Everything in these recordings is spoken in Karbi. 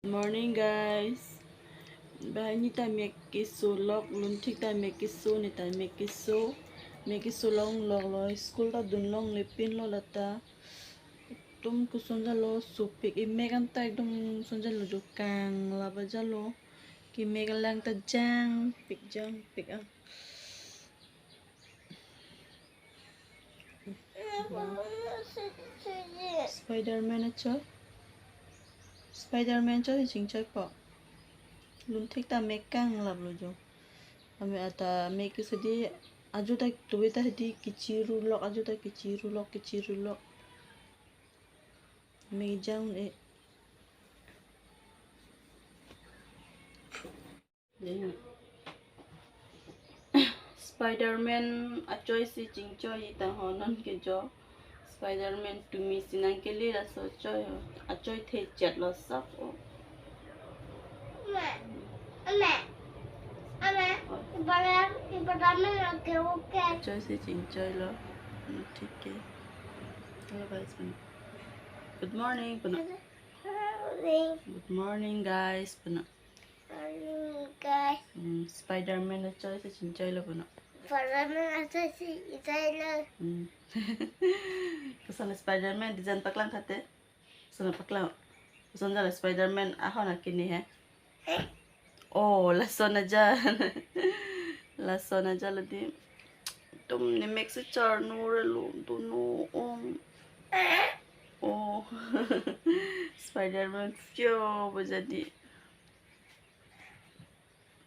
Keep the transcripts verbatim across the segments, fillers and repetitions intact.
Morning, guys. Banghini ta me keso lok, Lunthik ta me keso, ne ta me keso. Me keso longloklo, school ta dunlongle pinlo lata. Ekdom koson jalo, sopik, emek anta ekdom koson jalo, jo kanglap ajalo. Kemek alang ta jangpik jangpik ah. Spider-Man achoi. Spider-Man choi chingchoipo. Lunthik ta me kanglaplo jo. Ame ata me keso di, ajo ta tuwe ta di kechirulok, ajo ta kechirulok, kechirulok. Me jang e. Spider-Man achoi si chingchoi tang ho non ke jo. Spider-Man tumi si nangkele laso achoi ho. Achoi thechet lo sap o. Ama, ama, ama, ibaram, ibaram lo ke oke. Achoi si chingchoi lo. Hmm, thik ke. Hello guys, pano. Good morning, pano. Good morning. Good morning guys, pano. Morning, guys. Hmm, Spider-Man achoi si chingchoi lo pano. Spider-Man achoi si chingchoi lo. Hmm. Koson Spider-Man design paklang thate. Koson paklang. Koson jalo Spider-Man ahon akini he. Oh, lason aja. Lason aja lo di. Tum ne mek si charno re lo, tu no om. Oh. Spider-Man pio bajadi.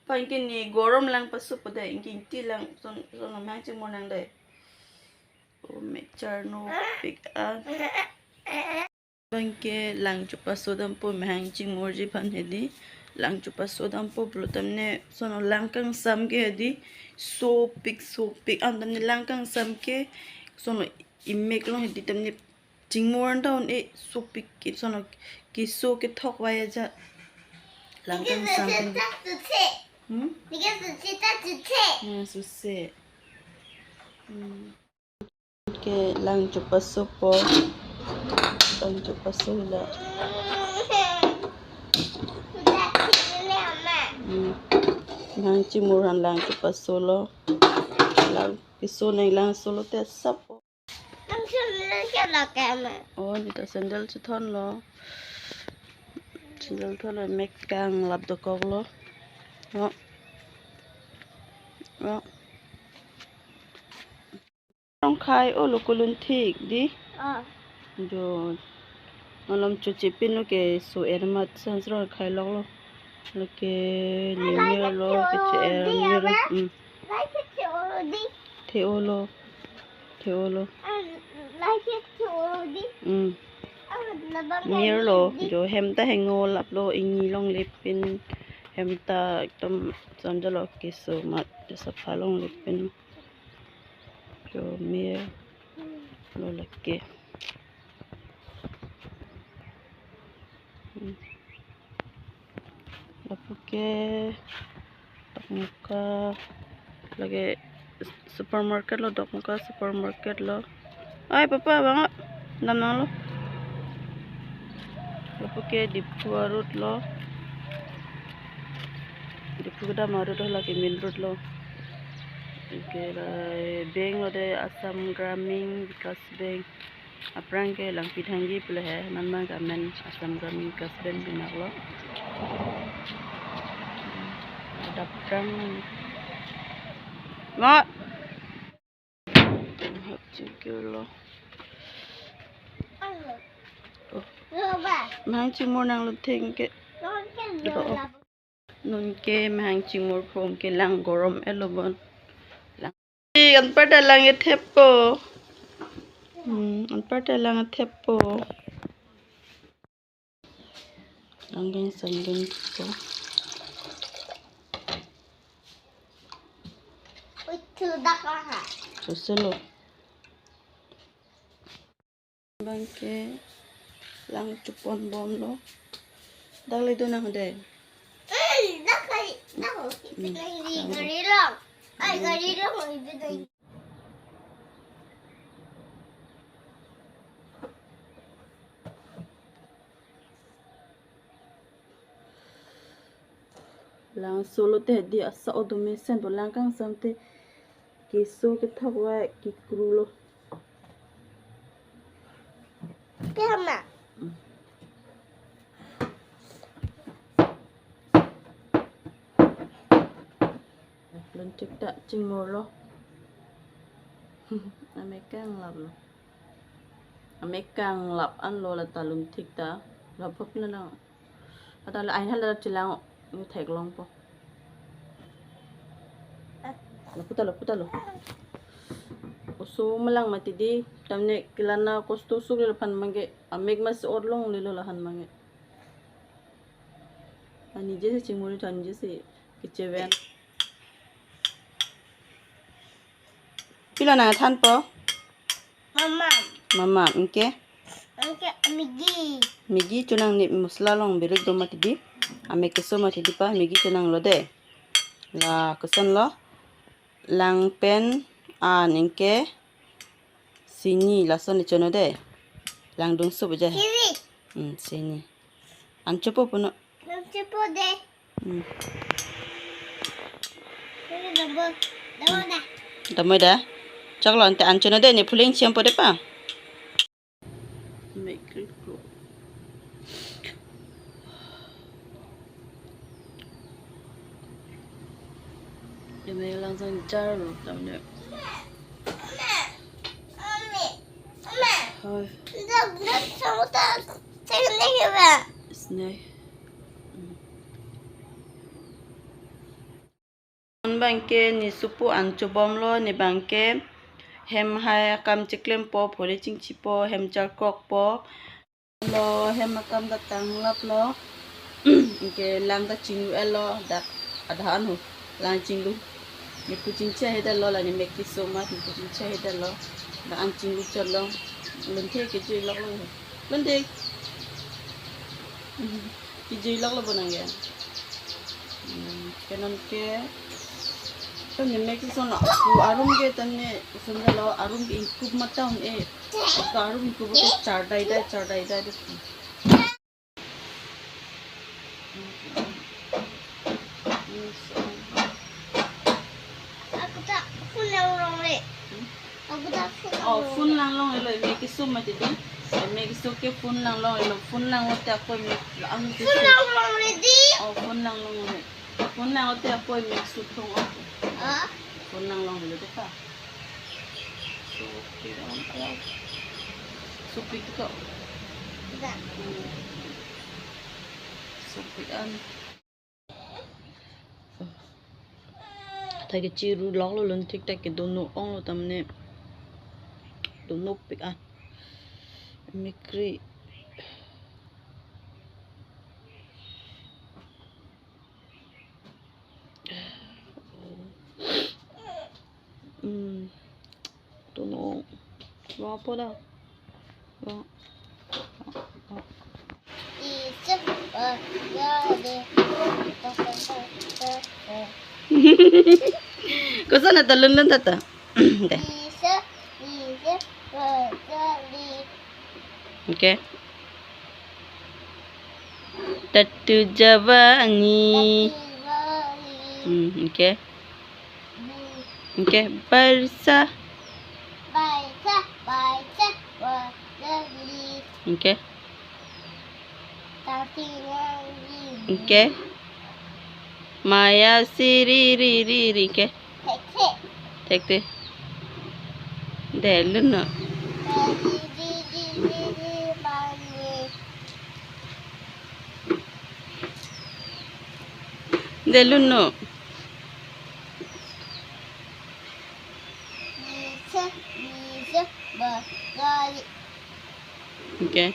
Pa ingke ne gorom lang paso po dei, ingke ingti lang son son mehang chingmur nang dei. O me charno pik an. Pa ingke lang chopaso dampo, mehang chingmurji aphan hedi. Lang chopaso dampo pulo tamne sono lang kangsam ke hedi. Sopik sopik an tamne lang kangsam ke sono emek long hedi tamne chingmur an ta un-e sopik ke sono keso kethok vai aja. Lang kangsam ke. Hmm? Hmm, suse. Hmm. Ke lang chopaso po. Lang chopaso la. Hmm. Mehang chingmur an lang chopaso lo. Lang keso nang lang solo te sap po. Oh, dita sandal chethon lo. Sandal thon lo, mek kanglap dokok lo. Oh. Oh. Rong khai o lo kulun thik di. Ah. Jo. Malom chuchi pin lo keso ermat sansro khai lok lo. Lo ke limir lo, keche er mir lo. Hmm. Lai ke the-o lo di. The-o lo. The-o lo. Ah, lai ke the-o lo di. Hmm. Ah, labang mir lo, di. Jo hem ta hengo lap lo, ingni longle pin. Hem ta ekdom son jalo keso mat, jo sapha longle pin. Jo mir lo lake. Hmm. Lapu ke Dokmoka lake supermarket lo, Dokmoka supermarket lo. Ai papa bang a, dam nang lo. Lapu ke Diphu a-road lo. Diphu kedam a-road lo, lake main road lo. Ke la bank lo dei, Assam Gramin Vikash Bank. Aphrang ke langpi thangji pule he, man man kamen Assam Gramin Vikash Bank pinak lo. Adap rang. Ma. Hap chingkir lo. Oh. Mehang chingmur nang lo thengke. Lo. Non ke mehang chingmur pho, ke lang gorom elo bon. Lang. Ih, anparta lang etheppo. Hmm, anparta lang etheppo. Lang kangsam dunpo. Ui, thudak aha. Soselo. Bangke lang chopon bomlo. Dak le do nang dei. Eh, dak kai, dak. Hmm. Gari long. Ai, gari long, ibi dei. Lang solo te di asa odo mesen to lang kangsam te keso kethok va kekru lo. Kehama. Lun thik ta chingmur lo. Amek kanglap lo. Amek kanglap an lo la ta lun thik ta. La phop na lang. Ata la ain hala chelang theklong po. Lapu ta, lapu ta lo. Oso malang mati di, tamne kelana kosto suk le phan mangke, amek mas ot long le lo lahan mangke. Ani je si chingmuri than je si kecheven. Pilo nangthan po? Mama. Mama, anke? Anke Maggi. Maggi chonang ne masala long birik do mati di. Amek keso mati di pa, Maggi chonang lo de. La koson lo. Lang pen an anke sini lason le chono de. Langdung sup aja. Sini. Hmm, sini. An chopo puno. An chopo de. Hmm. Ini dabo, dabo da. Damo da. Choklo ante an chono de ne phuling chiam po de pa. Make it go. Ini langsung jar lo tamne. Hoi. Snack. Non bangke ne supu an chobom lo ne bangke hem hai akam cheklem po, pholi chingchi po, hem charkok po. Lo hem akam ta tanglap lo. Anke lang ta chinglu el lo dak adha an ho. Lang chinglu. Ne pu chingcha he da lo la ne mek keso mat ne pu chingcha he da lo. Da an chinglu chot lo. Lun the kejui lok lo. Lun the. Kejui lok lo bonang ya. Hmm, ke non ke. Tamne mek keso na. Ku arum ke tamne sunda lo arum ke ingkup mata un e. Ka arum ingkup ke chardai dai, chardai dai de. Aku ta phone lang long le. Aku ta phone lang. Oh, long phone le. Lang long lo, mek keso mati di. Mek keso ke phone lang long lo, phone lang lo te ako mek ang phone lang long le di. Oh, phone lang long le. Phone lang lo te ako mek keso thong ako. Ah? Phone lang long le de ka. So, okay, ang kaya. Supik to. Da. Hmm. Supik an. Tha kechiru lok lo lun thik ta ke dono ong lo tamne. Dono pik an. Mikri. Hmm. Dono. Lo po da. Lo. Koson ata lunlun tata. Deh. Anke. Tatu jawani. Hmm, anke. Anke, barsa. Barsa, barsa, barsa. Anke. Anke. Maya siri ri ri ri ke. Thekte. Deh lunno. Deh lunno. Anke.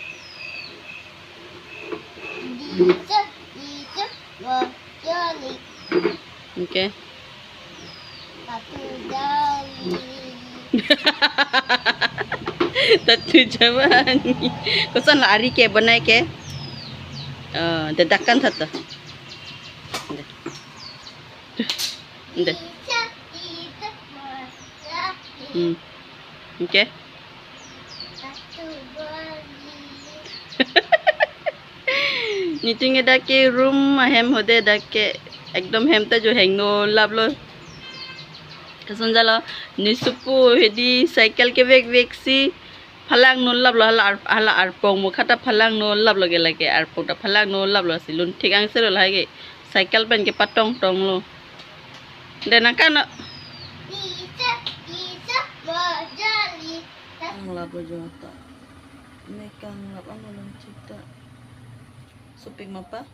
Anke. Tatu jawani. Tatu jawani. Koson lo ari ke bonai ke. Oh, dedakan satu. Deh. Deh. Hmm. Anke. Niting ke dak ke room ahem hode dak ke Ekdom hem ta jo hengno laplo. Kason jalo, ne sopo hedi cycle kevek vek si phalangno laplo, hala ar-, hala arpong mo khata phalangno laplo ke lake, arpong ta phalangno laplo si lun thik angse lo lake. Cycle pen kepatong tonglo. De nangkan no. Ang laplo jo ta. Ne kang lap ang lun thik ta. Sopik ma pa?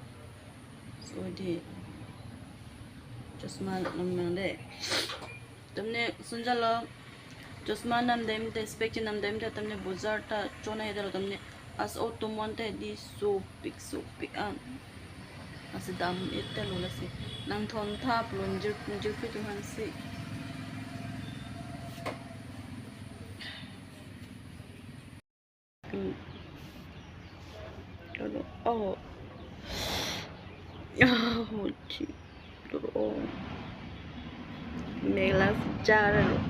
So di chosma nam nang de. Tamne sunjalo chosma nam dem te, spec chenam dem te, tamne bojar ta chona he dalo, tamne as auto mon te di sopik sopik an. Asi dam et te lo lasi. Nang thon thap lon jir jir pi tu hansi. Hmm. Aduh, oh. Oh, ci-, aduh, oh. Melang sejarah lo.